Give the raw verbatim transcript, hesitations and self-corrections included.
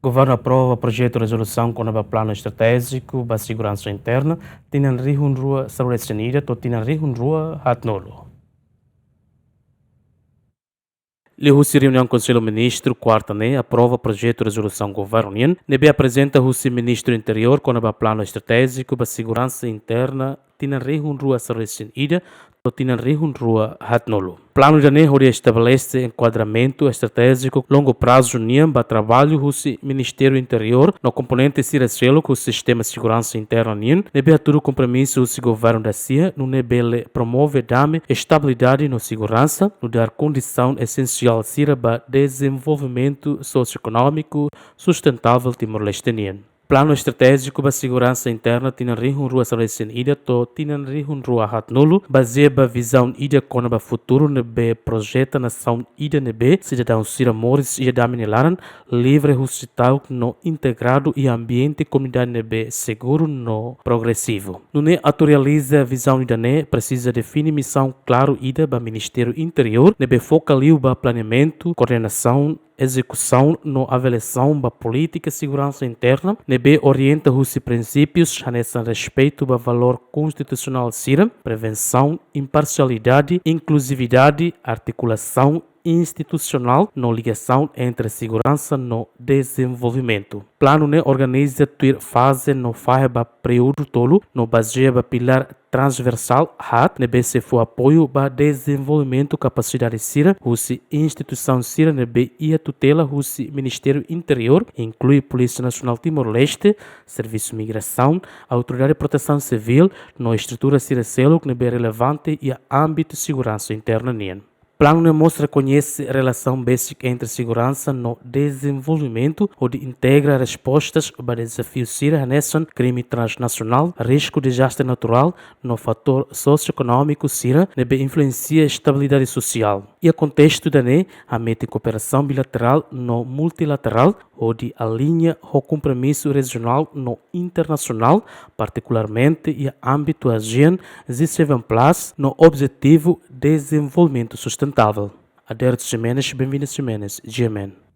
Governu aprova projetu rezolusaun kona-ba planu estratéjiku ba seguransa interna tinan rihun rua sanulu-resin-ida to'o tinan rihun rua haatnulu. Liuhusi reuniaun Konsellu Ministru kuarta ne'e aprova projetu rezolusaun governu nian ne'ebé aprezenta husi Ministru Interiór kona-ba planu estratéjiku ba seguransa interna tinan rihun rua sanulu-resin-ida to'o tinan rihun rua haatnulu. Planu ida-ne'e hodi estabelese enkuadramentu estratéjiku longu prazu nian ba traballu husi Ministériu Interiór no komponente sira seluk husi sistema seguransa interna nian ne'ebé hatudu kompromisu husi governu da-sia nune'e bele promove dame, estabilidade no seguransa, nu'udar kondisaun esensiál sira ba dezenvolvimentu sosioekonómiku sustentável Timor-Leste nian. Planu estratéjiku ba seguransa interna tinan rihun rua sanulu-resin-ida to'o tinan rihun rua haatnulu bazeia ba vizaun ida kona-ba futuru ne'ebé projeta nasaun ida ne'ebé sidadaun sira moris iha dame nia laran, livre husi ta'uk no integradu iha ambiente komunidade ne'ebé seguru no progresivu. Nune'e atu realiza vizaun ida-ne'e presiza define misaun klaru ida ba Ministériu Interiór ne'ebé foka liu ba planeamentu, koordenasaun, ezekusaun no avaliasaun ba polítika seguransa interna ne'ebé orienta husi prinsípius hanesan respeitu ba valór konstitusionál sira, prevensaun, imparsialidade, inkluzividade, artikulasaun institusionál no ligasaun entre seguransa no dezenvolvimentu. Planu ne'e organiza tuir faze no fahe ba períodu tolu no bazeia ba pilár transversál haat ne'ebé sei fó apoiu ba dezenvolvimentu kapasidade sira husi instituisaun sira ne'ebé iha tutela husi Ministériu Interiór, inklui Polísia Nasionál Timor-Leste, Servisu Migrasaun, Autoridade Protesaun Sivíl no estrutura sira seluk ne'ebé relevante iha ámbitu seguransa interna nian. Planu ne'e mós rekoñese relasaun báziku entre seguransa no dezenvolvimentu, hodi integra respostas ba dezafiu sira hanesan krime transnasionál, risku dezastre naturál no fatór sosioekonómiku sira ne'ebé influensia estabilidade sosiál. Iha kontestu ida-ne'e, hametin kooperasaun bilaterál no multilaterál, hodi aliña ho kompromisu rejionál no internasionál, partikularmente iha ámbitu ASEAN, G seven plus, no objetivu dezenvolvimentu sustentável. Aderito Ximenes, Benvinda Ximenes, G M N.